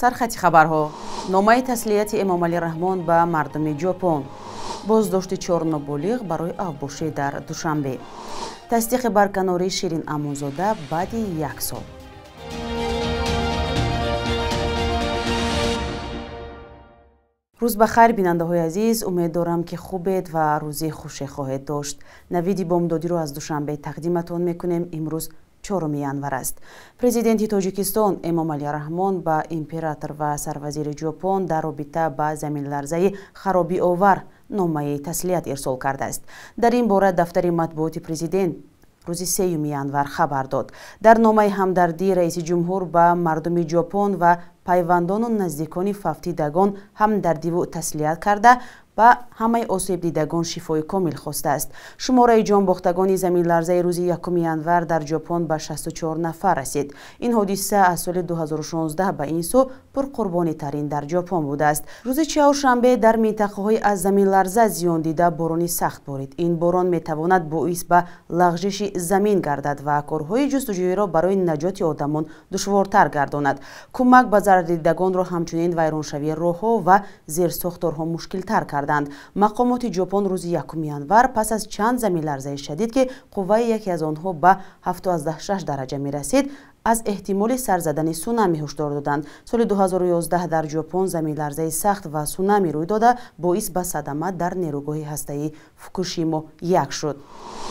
Сархати хабарҳо. Номаи таслияти Эмомалӣ Раҳмон ба мардуми Ҷопон. Боздошти чор ноболиғ барои авбошӣ дар Душанбе. Тасдиқи барканории Ширин Амонзода баъди як сол. Рӯз ба хайр, бинандаҳои азиз. Умед дорам, ки хубед ва рӯзи хуше хоҳед дошт. Навиди бомдодиро аз Душанбе тақдиматон мекунем. Имрӯз 4 январ аст. Президенти Тоҷикистон Эмомалӣ Раҳмон ба император ва сарвазири Ҷопон дар робита ба заминларзаи харобиовар номаи таслият ирсол кардааст. Дар ин бора дафтари матбуоти президент рӯзи 3 январ хабар дод. Дар номаи ҳамдардӣ раиси ҷумҳур ба мардуми Ҷопон ва пайвандону наздикони фавтидагон ҳамдардиву таслият карда, ба ҳамаи осебдидагон шифои комил хостааст. Шумораи ҷонбохтагони заминларзаи рӯзи 1 январ дар Ҷопон ба 64 нафар расид. Ин ҳодиса аз соли 2016 ба ин сӯ пурқурбонитарин дар Ҷопон будааст. Рӯзи чаҳоршанбе дар минтақаҳои аз заминларза зиёндида борони сахт борид. Ин борон метавонад боис ба лағжиши замин гардад ва корҳои ҷустуҷӯиро барои наҷоти одамон душвортар гардонад. Кӯмак ба зарардидагонро ҳамчунин вайроншавии роҳҳо ва зерсохторҳо мушкилтар карданд. Мақомоти Ҷопон рӯзи 1 январ пас аз чанд заминларзаи шадид, ки қувваи яке аз онҳо ба 7,6 дараҷа мерасид, аз эҳтимоли сар задани сунами ҳушдор доданд. Соли 2011 дар Ҷопон заминларзаи сахт ва сунами рӯй дода, боис ба садама дар нерӯгоҳи ҳастаии Фукушимо 1 шуд.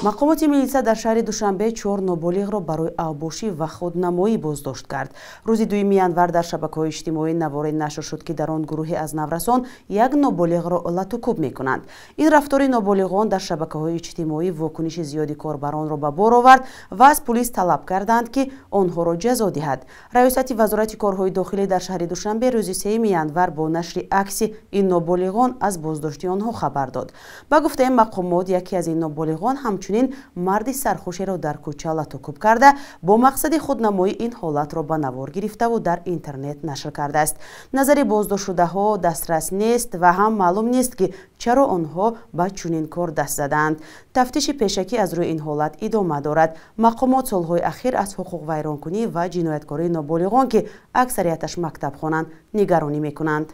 Мақомоти милиса дар шаҳри Душанбе чор ноболиғро барои авбошӣ ва худнамоӣ боздошт кард. Рӯзи 2 январ дар шабакаҳои иҷтимоӣ наворе нашр шуд, ки дар он гурӯҳе аз наврасон як ноболиғро латукӯб мекунанд. Ин рафтори ноболиғон дар шабакаҳои иҷтимоӣ вокуниши зиёди корбаронро ба бор овард ва аз пулис талаб карданд, ки онҳоро ҷазо диҳад. Раёсати Вазорати корҳои дохилӣ дар шаҳри Душанбе рӯзи 3 январ бо нашри акси ин ноболиғон аз боздошти онҳо хабар дод. Ба гуфтаи мақомот, яке аз ин ноболиғон ҳамчунин марди сархушеро дар кӯча латукӯб карда, бо мақсади худнамоӣ ин ҳолатро ба навор гирифтаву дар интернет нашр кардааст. Назари боздоштшудаҳо дастрас нест ва ҳам маълум нест, ки чаро онҳо ба чунин кор даст задаанд. Тафтиши пешакӣ аз рӯи ин ҳолат идома дорад. Мақомот солҳои ахир аз ҳуқуқвайронкунӣ ва ҷинояткории ноболиғон, ки аксарияташ мактабхонанд, нигаронӣ мекунанд.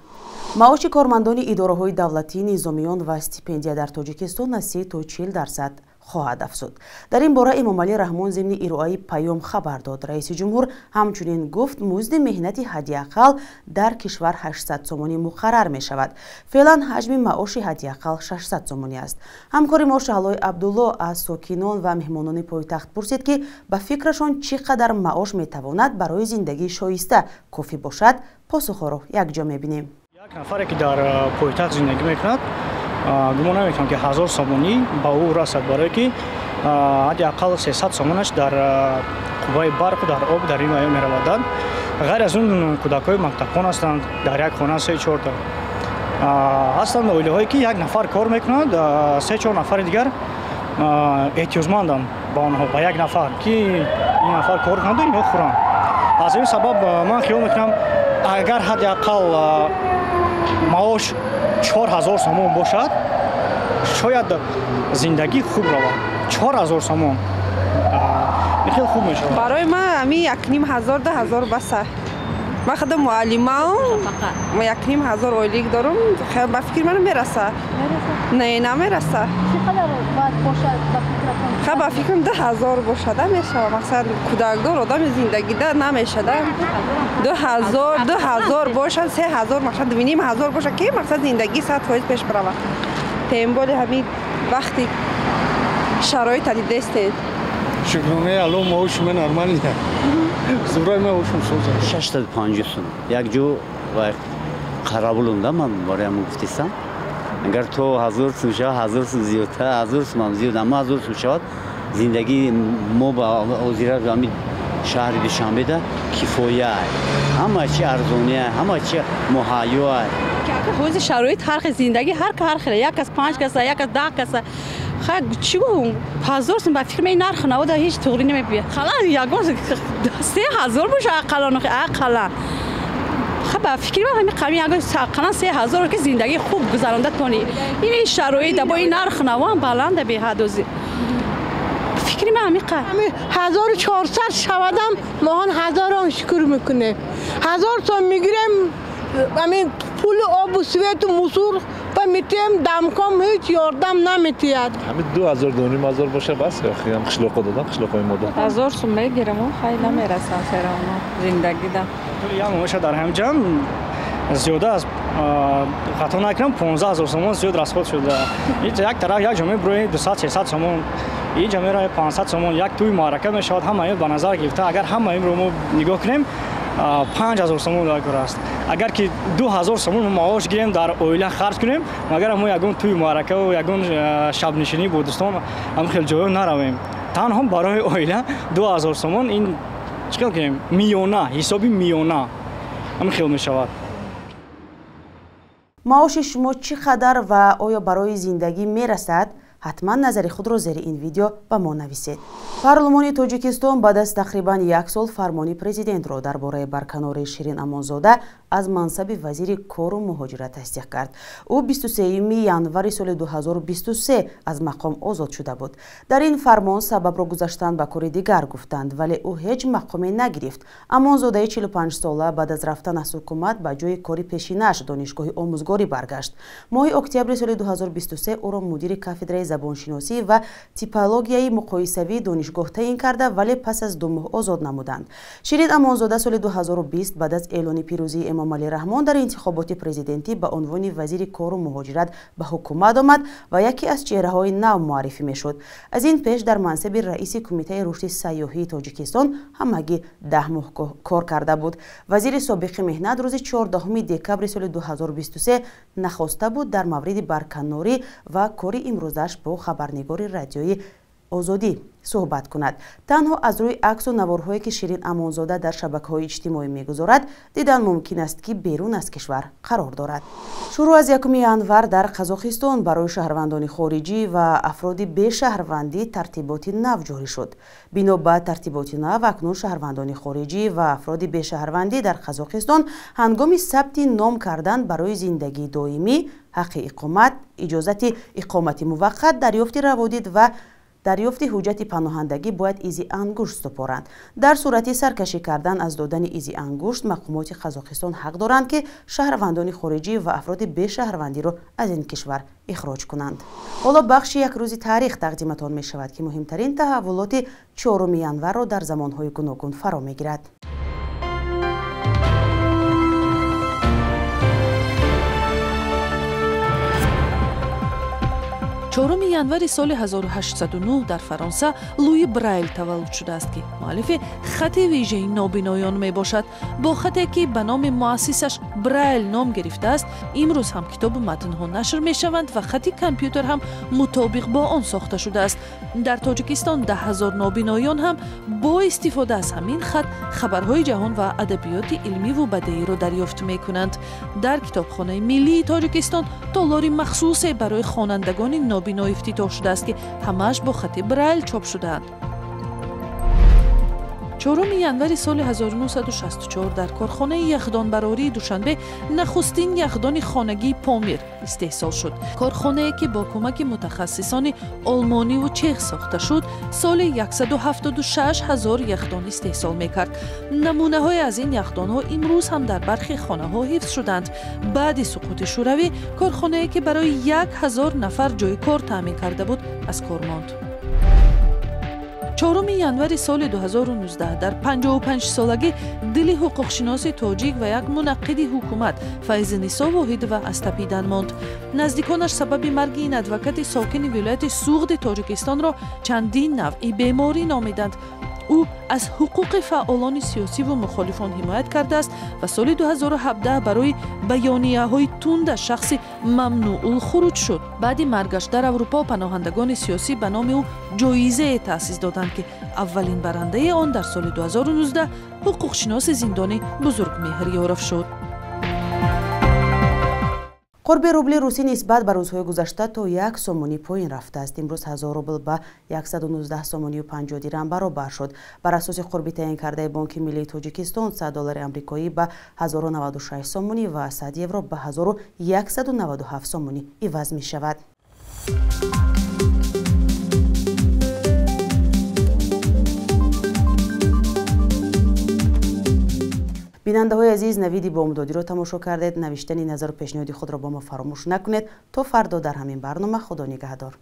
Маоши кормандони идораҳои давлатӣ, низомиён ва стипендия дар Тоҷикистон аз 30 то 40% хоҳад афзуд. Дар ин бора Эмомалӣ Раҳмон зимни ироаи паём хабар дод. Раиси ҷумҳур ҳамчунин гуфт, музди меҳнати ҳадди ақал дар кишвар 800 сомонӣ муқаррар мешавад. Феълан ҳаҷми маоши ҳадди ақал 600 сомонӣ аст. Ҳамкори мо Шаҳлои Абдулло аз сокинон ва меҳмонони пойтахт пурсид, ки ба фикрашон чӣ қадар маош метавонад барои зиндагии шоиста кофӣ бошад. Посухҳоро якҷо мебинем. Як нафаре, ки дар пойтахт зиндагӣ мекунад, гумон намекунам, ки 1000 сомонӣ ба ӯ расад, барое ки ҳадди ақал 300 сомонаш дар қувваи барқ, дар об, дар ин ваё мераваданд. Ғайр аз он, кӯдакҳои мактабхон ҳастанд, дар як хона се чорта ҳастанд. Оилаҳое, ки як нафар кор мекунад, се чор нафари дигар эҳтиёҷманданд ба онҳо, ба як нафар, ки ин нафар кор кунанду инҳо хӯранд. Аз ин сабаб ман хиёл мекунам, агар ҳадди ақал маош 4000 сомон бошад, шояд зиндагӣ хуб равад. 4000 сомон хеле хуб мешавад. Барои ман ами 1500, 2000 баса. Ман худам муаллимам, 1500 ойлик дорам, ба фикри ман мераса. Не, намераса. Чӣ қадар бояд бошад ба фикратон? Ха, ба фикрам 2000 бошада мешавад. Мақсад, кӯдакдор одами зиндагида намешада. 2000, 2000 бошад, 3000, мақсад 2500 бошад, ки мақсад зиндагӣ 100% пеш баравад. Тем более ҳамин вақти шароита дидестед. Шукронаи Алло, маоши ман нормалия. Зурай маошум соза. 650 сум. Як ҷо ва қарабулунда ман бароям гуфтисам. Агар то 1000 сум шавад, 1000 сум зиёдтар, 1000 сум ҳам зиёд, аммо 1000 сум шавад, зиндагии мо ба озира ҳамин шаҳри Душанбеда кифоя. Ҳама чи арзония, ҳама чи муҳайё. Ҳозир шароит ҳар хел, зиндагӣ ҳар ҳар хел, як кас 5 каса, як кас 10 каса. Ха, чӣ гӯм, 1000 сум ба фикр мен нарх навода ҳеҷ туғри намебия. Қалан ягон 3000 боша ақаллан, ақаллан. Ха, ба фикри ман ҳамин қами ягон ақаллан 3000, ки зиндагии хуб гузаронда тони. Ин шароит бо ин нарх навоам баланда беҳад озир. Фикри ман ҳамин қад. 1400 шавадам, моҳон ҳазорон шукр мекунем. 1000 сом мегирем. Ҳамин пули обу свету мусор ба метиҳем, дамком ҳеҷ ёрдам наметиҳад. Ҳамин 2000, 2500 боша бас, ям қишлоқо додан, қишлоқои мода. 1000 сум мегирам, хай намерасам серавно зиндагида. Як моҳша дар ҳамин ҷам зиёда аз хато накунам 15000 сомон зиёд расход шуда. Як тараф як ҷо меброи 200-300 сомон, ин ҷо меравад 500 сомон, як тӯи маърака мешавад, ҳама ин ба назар гирифта. Агар ҳама инро мо нигоҳ кунем, 5000 сомон дар кор аст. Агар ки 2000 сомон маош гирем, дар оила харҷ кунем, магар мо ягон тӯи маъракаву ягон шабнишинӣ бо дӯстон ҳам хел ҷоё наравем. Танҳо барои оила 2000 сомон ин чӣ хел кунем? Миёна, ҳисоби миёна ҳам хел мешавад. Маоши шумо чӣ қадар ва оё барои зиндагӣ мерасад? Ҳатман назари худро зери ин видео ба мо нависед. Парлумони Тоҷикистон баъд аз тақрибан як сол фармони президентро дар бораи барканории Ширин Амонзода аз мансаби вазири кору муҳоҷират тасдиқ кард. Ӯ 23 январи соли 2023 аз мақом озод шуда буд. Дар ин фармон сабабро гузаштан ба кори дигар гуфтанд, вале ӯ ҳеҷ мақоме нагирифт. Амонзодаи 45сола баъд аз рафтан аз ҳукумат ба ҷои кори пешинаш донишгоҳи омӯзгорӣ баргашт. Моҳи октябри соли 2023 ӯро мудири кафедраи забоншиносӣ ва типологияи муқоисавии донишгоҳ таъин карда, вале пас аз 2 моҳ озод намуданд. Ширин Амонзода соли 2020 баъд аз эълони пирӯзии Эмомалӣ Раҳмон дар интихоботи президентӣ ба унвони вазири кору муҳоҷират ба ҳукумат омад ва яке аз чеҳраҳои нав муаррифӣ мешуд. Аз ин пеш дар мансаби раиси кумитаи рушди сайёҳии Тоҷикистон ҳамагӣ 10 моҳ кор карда буд. Вазири собиқи меҳнат рӯзи 14 декабри соли 2023 нахоста буд дар мавриди барканорӣ ва кори имрӯзаш бо хабарнигори радиои Озодӣ суҳбат кунад. Танҳо аз рӯи аксу наворҳое ки Ширин Амонзода дар шабакаҳои иҷтимоӣ мегузорад, дидан мумкин аст, ки берун аз кишвар қарор дорад. Шурӯъ аз 1 январ дар Қазоқистон барои шаҳрвандони хориҷӣ ва афроди бешаҳрвандӣ тартиботи нав ҷорӣ шуд. Бино ба тартиботи нав, акнун шаҳрвандони хориҷӣ ва афроди бешаҳрвандӣ дар Қазоқистон ҳангоми сабти ном кардан барои зиндагии доимӣ, ҳаққи иқомат, иҷозати иқомати муваққат, дарёфти раводид ва дарёфти ҳуҷҷати паноҳандагӣ бояд изи ангушт супоранд. Дар сурати саркашӣ кардан аз додани изи ангушт, мақомоти Қазоқистон ҳақ доранд, ки шаҳрвандони хориҷӣ ва афроди бешаҳрвандиро аз ин кишвар ихроҷ кунанд. Ҳоло бахши як рӯзи таърих тақдиматон мешавад, ки муҳимтарин таҳаввулоти 4 январро дар замонҳои гуногун фаро мегирад. Чоруми январи соли 1809 дар Фаронса Луи Брайл таваллуд шудааст, ки муаллифи хати вижаи нобиноён мебошад. Бо хате ки ба номи муассисаш Брайл ном гирифтааст, имрӯз ҳам китобу матнҳо нашр мешаванд ва хати компютер ҳам мутобиқ бо он сохта шудааст. Дар Тоҷикистон 10 000 нобиноён ҳам бо истифода аз ҳамин хат хабарҳои ҷаҳон ва адабиёти илмиву бадеиро дарёфт мекунанд. Дар китобхонаи миллии Тоҷикистон толори махсусе барои хонандагони нобино ифтитоҳ шудааст, ки ҳамааш бо хати Брайл чоп шудаанд. 4 январи соли 1964 дар корхонаи яхдонбарории Душанбе нахустин яхдони хонагии Помир истеҳсол шуд. Корхонае ки бо кӯмаки мутахассисони олмониву чех сохта шуд, соли 176 000 яхдон истеҳсол мекард. Намунаҳое аз ин яхдонҳо имрӯз ҳам дар бархе хонаҳо ҳифз шуданд. Баъди суқути Шӯравӣ корхонае ки барои 1000 нафар ҷои кор таъмин карда буд, аз кор монд. 4 январи соли 2019 дар 55-солагӣ дили ҳуқуқшиноси тоҷик ва як мунаққиди ҳукумат Файзинисо Воҳидова аз тапидан монд. Наздиконаш сабаби марги ин адвокати сокини вилояти Суғди Тоҷикистонро чандин навъи беморӣ номиданд. Ӯ аз ҳуқуқи фаъолони сиёсиву мухолифон ҳимоят кардааст ва соли 2017 барои баёнияҳои тунда шахси мамнӯъулхуруҷ шуд. Баъди маргаш дар Аврупо паноҳандагони сиёсӣ ба номи ӯ ҷоизае таъсис доданд, ки аввалин барандаи он дар соли 2019 ҳуқуқшиноси зиндонӣ Бузургмеҳр Ёров шуд. Қурби рубли русӣ нисбат ба рӯзҳои гузашта то 1 сомонӣ поин рафтааст. Имрӯз 1000 рубл ба 119 сомонию 50 дирам баробар шуд. Бар асоси қурби таъин кардаи Бонки Миллии Тоҷикистон 100 доллари амрикоӣ ба 1096 сомонӣ ва 100 евро ба 1197 сомонӣ иваз мешавад. Бинандаҳои азиз, навиди бомдодиро тамошо кардед. Навиштани назару пешниҳоди худро бо мо фаромӯш накунед. То фардо дар ҳамин барнома, Худо нигаҳдор.